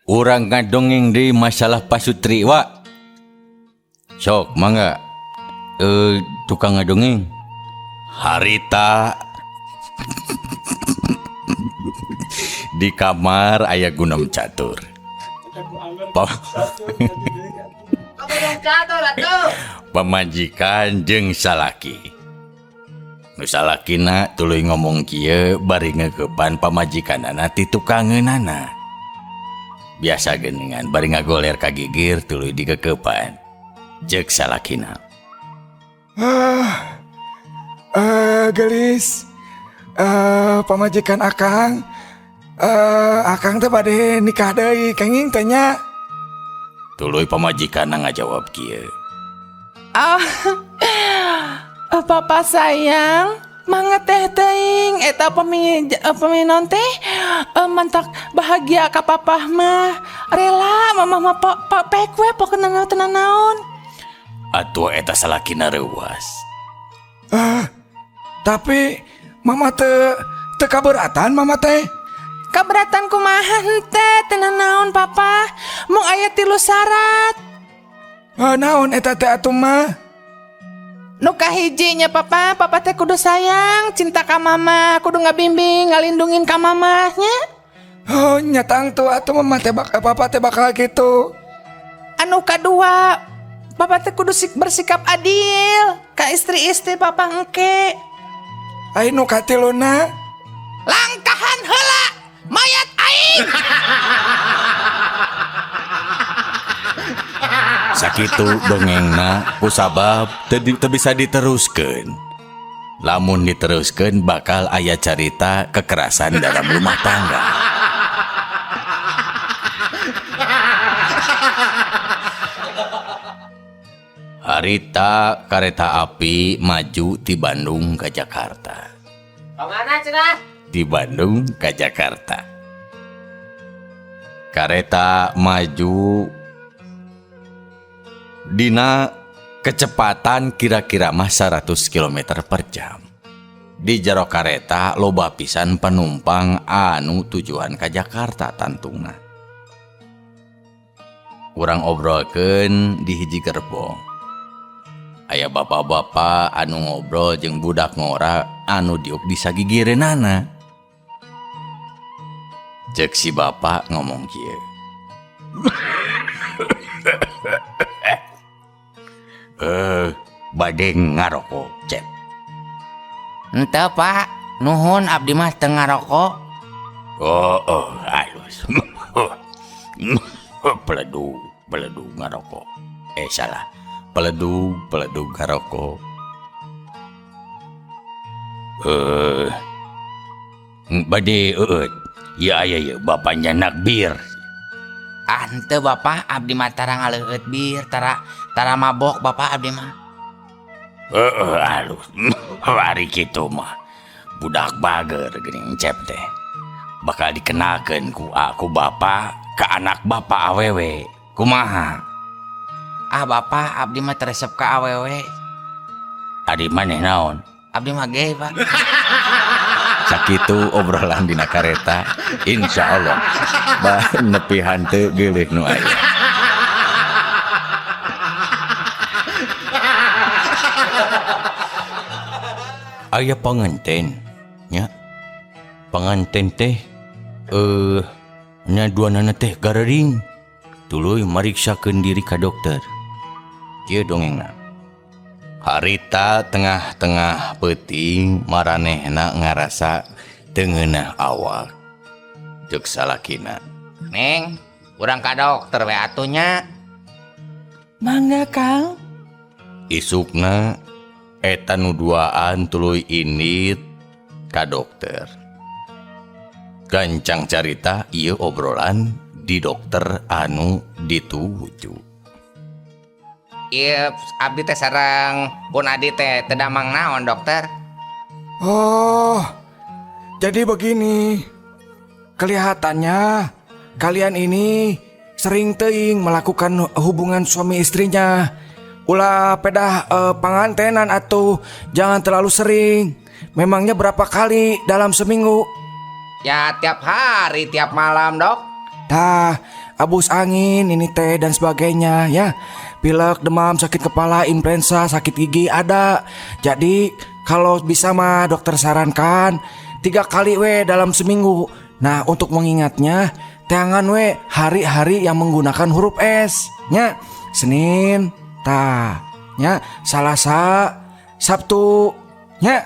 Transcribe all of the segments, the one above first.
Urang ngadongeng deui masalah pasutri wa. Sok mangga tukang ngadongeng. Harita di kamar aya gunem catur. Pamajikan jeung salaki. Nu salakina tuluy ngomong kieu bari ngeukepan pamajikanana ti tukangeunana. Biasa geuningan bari ngagoler ka gigir tuluy dikekepan. Ceuk salakina. Gelis, pamajikan akang, akang teh bade nikah deui, kenging teh nya. Tuluy pamajikanna ngajawab kieu. Ah, papa sayang, mangga teh teuing eta pami pami naon teh mantak bahagia ka papa mah. Rela mama mah pa pek we pokona teu nanaon. Atuh eta salakina reuas. Tapi mama teu teu kaberatan mama teh. Kaberatan kumaha henteu, teu nanaon papa. Mung aya tilu syarat. Naon eta teh atuh mah? Nu kahiji nya papa, papa teh kudu sayang, cinta ka mama, kudu ngabimbing, ngalindungin ka mama nya. Oh, nya tangtu atuh mama teh bak papa teh bakal kitu. Anu kadua, papa teh kudu bersikap adil ka istri-istri papa engke. Ai nu katiluna? Langkahan heula mayat aing. Sakitu dongengna kusabab teu teu bisa diteruskeun. Lamun diteruskeun bakal aya carita kekerasan dalam rumah tangga. Harita kareta api maju ti Bandung ka Jakarta. Kamana cenah? Di Bandung ka Jakarta. Kareta maju dina kecepatan kira-kira mah 100 km per jam. Di jero kareta loba pisan penumpang anu tujuan ka Jakarta tantungna. Urang obrolkeun di hiji gerbong. Aya bapak-bapak anu ngobrol jeung budak ngora anu diuk di sagigireunana. Ceuk si bapak ngomong kieu. Bade ngarokok cep. Henteu Pak, nuhun abdi mah teu ngarokok. Oh, halus. Peledug, peledug ngarokok. Salah. Peledug, peledug ngarokok. Bade eueut. Ieu aya ieu bapa nyanak bir. Ah henteu Bapak, abdi mah tara ngaleueut bir, tara tara mabok Bapak abdi mah. Heeh, halus. Ari kitu mah. Budak bager geuning cep teh. Bakal dikenalkeun ku aku bapa ka anak bapa awewe. Kumaha? Ah Bapak, abdi mah teu resep ka awewe. Ari maneh naon? Abdi mah gay, Pak. Sakitu obrolan dina kareta, insyaallah bah nepi hanteu geuleuh nu aya. Aya panganten nya. Panganten teh nya duanana teh garering. Tuluy mariksakeun diri ka dokter. Kieu dongengna. Harita tengah-tengah peuting maranehna ngarasa teu ngeunah awak. Ceuk salakina. Neng, urang ka dokter we atuh nya. Mangga Kang. Isukna eta nu duaan tuluy indit ka dokter. Gancang carita ieu obrolan di dokter anu dituju. Ieu abdi teh sareng pun adi teh teu damang naon dokter? Oh, jadi begini. Kelihatannya kalian ini sering teuing melakukan hubungan suami istrinya. Ulah pedah pangantenan atuh, jangan terlalu sering. Memangnya berapa kali dalam seminggu? Ya tiap hari, tiap malam dok. Tah, Abus angin ini teh dan sebagainya ya. Pilek, demam, sakit kepala, influenza, sakit gigi ada. Jadi kalau bisa mah dokter sarankan 3 kali we dalam seminggu. Nah untuk mengingatnya teangan we hari-hari yang menggunakan huruf S nya. Senin tah nya, Salasa, Sabtu nya.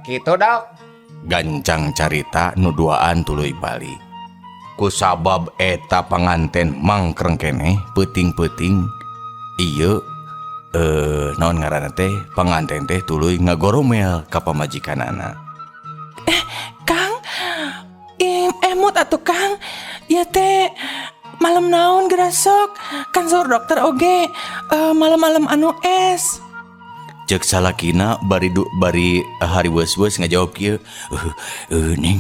Gitu dok. Gancang carita nu duaan tuluy balik. Kusabab eta panganten mangkreng keneh peuting-peuting ieu naon ngaranna teh panganten teh tuluy ngagoromel ka pamajikanana. Kang, emut atuh Kang, ieu teh malam naon gerasok kan saur dokter oge malam-malam anu es. Cek salakina bari hari weus-weus ngajawab kieu, Neng,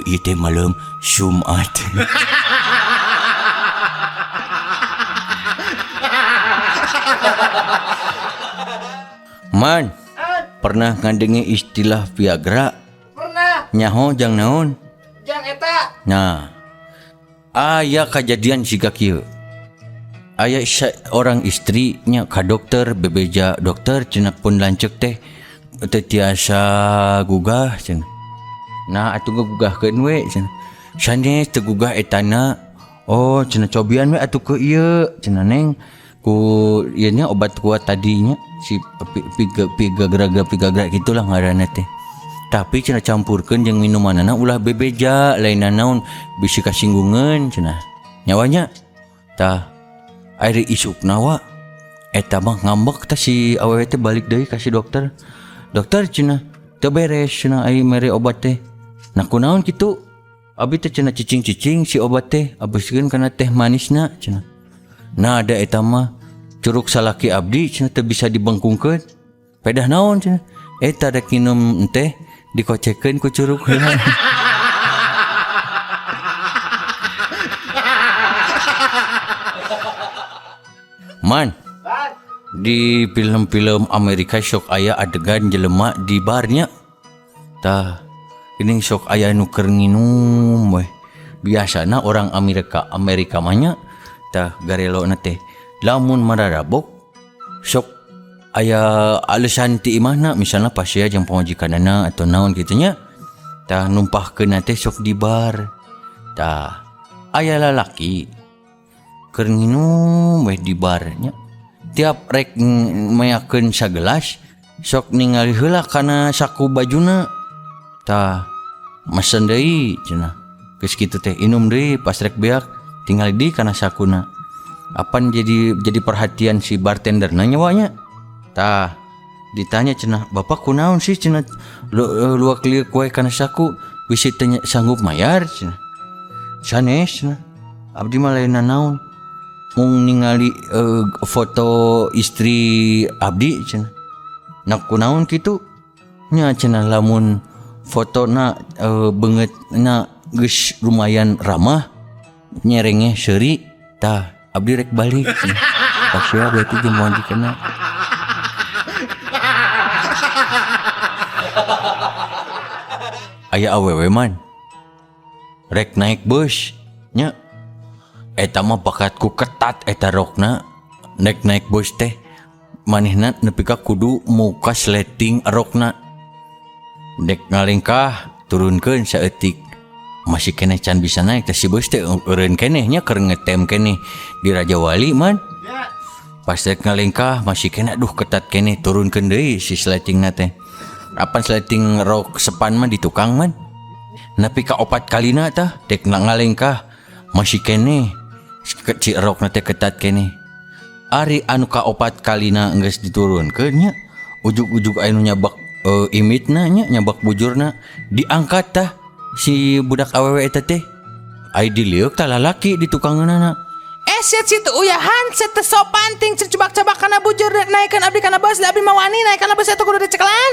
ieu teh malam Jumat. Man, pernah ngadenge istilah Viagra? Pernah. Nyaho jang naon? Jang eta. Nah, aya kajadian siga kieu. Aya orang istrinya ka dokter bebeja dokter cenah pun lanceuk teh teu tiasa gugah cenah. Nah atuh ngagugahkeun we cenah. Sanes teu gugah etana. Oh cenah cobian we atuh ke ieu cenah Neng. Ku ieu nya obat kuat tadinya si pigagra gitulah ngaranna teh. Tapi cenah campurkeun jeung minumanana ulah bebeja lain naon bisi kasinggungeun cenah. Nyawanya tah ari isukna wa eta mah ngambek tah si awewe teh balik deui ka si dokter. Dokter cenah teu beres cenah ai mere obat teh. Nah kunaon kitu? Abi teh cenah cicing-cicing si obat teh abiskeun kana teh manisna cenah. Nah da eta mah curug salaki abdi cenah teu bisa dibengkungkeun. Pedah naon cenah? Eta rek nginum teh dikocekeun ku curug heula. Man, di film-film Amerika sok aya adegan jelema di barnya. Tah, geuning sok aya nu keur nginum weh. Biasana orang Amerika mah nya tah garelona teh lamun mararabok sok aya alasan ti imahna, misalna pasea jeung pamajikanana atau naon kitu nya. Tah numpahkeunna teh sok di bar. Tah, aya lalaki keur nginum weh di barnya. Tiap rek mayakeun sagelas sok ningali heula kana saku bajuna. Tah mesen deui cenah. Geus kitu teh inum deui pas rek beak tinggal di kana sakuna. Apan jadi perhatian si bartender nanya wanya. Tah ditanya cenah, "Bapak kunaon sih cenah luak lieu kue kana saku bisi teu sanggup mayar cenah." Sanes cenah. Abdi mah lain naon. Mung ningali foto istri abdi cenah. Nah kunaon kitu? Nya cenah lamun fotona beungeutna geus lumayan ramah nyerengeh seuri tah abdi rek balik. Pasea berarti jeung pamajikanna. Aya awewe man rek naik bus nya. Eta mah bakatku ketat eta rokna nek naik bus teh manehna nepi ka kudu muka sleting rokna. Dek ngalengkah turunkeun saeutik masih keneh can bisa naik teh si bus teh eureun keneh nya keur ngetem keneh di Raja Wali man. Pas dek ngalengkah masih keneh aduh ketat keneh turunkeun deui si sletingna teh. Apan sleting rok sepan mah di tukang man. Nepi ka 4 kalina tah dek ngalengkah masih keneh si rokna teh ketat keneh. Ari anu ka 4 kalina geus diturunkeun nya ujug-ujug anu nyabak imitna nya nyabak bujurna diangkat tah si budak awewe eta teh. Ai dilieuk tah lalaki di tukangeunana. Set situ uyahan set teu sopan ting cebak-cebak kana bujur naikeun abdi kana bus da abdi mah wani naik kana bus eta kudu dicekelan.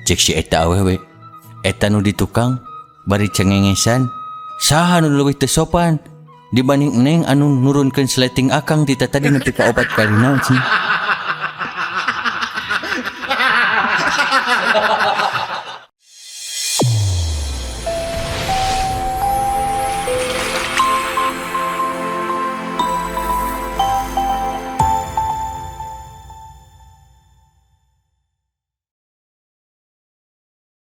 Cek si eta awewe eta nu di tukang bari cengengesan saha nu leuwih teu sopan dibanding neng anu nurunkeun sleting akang ti tadi nepi ka 4 kalina cenah.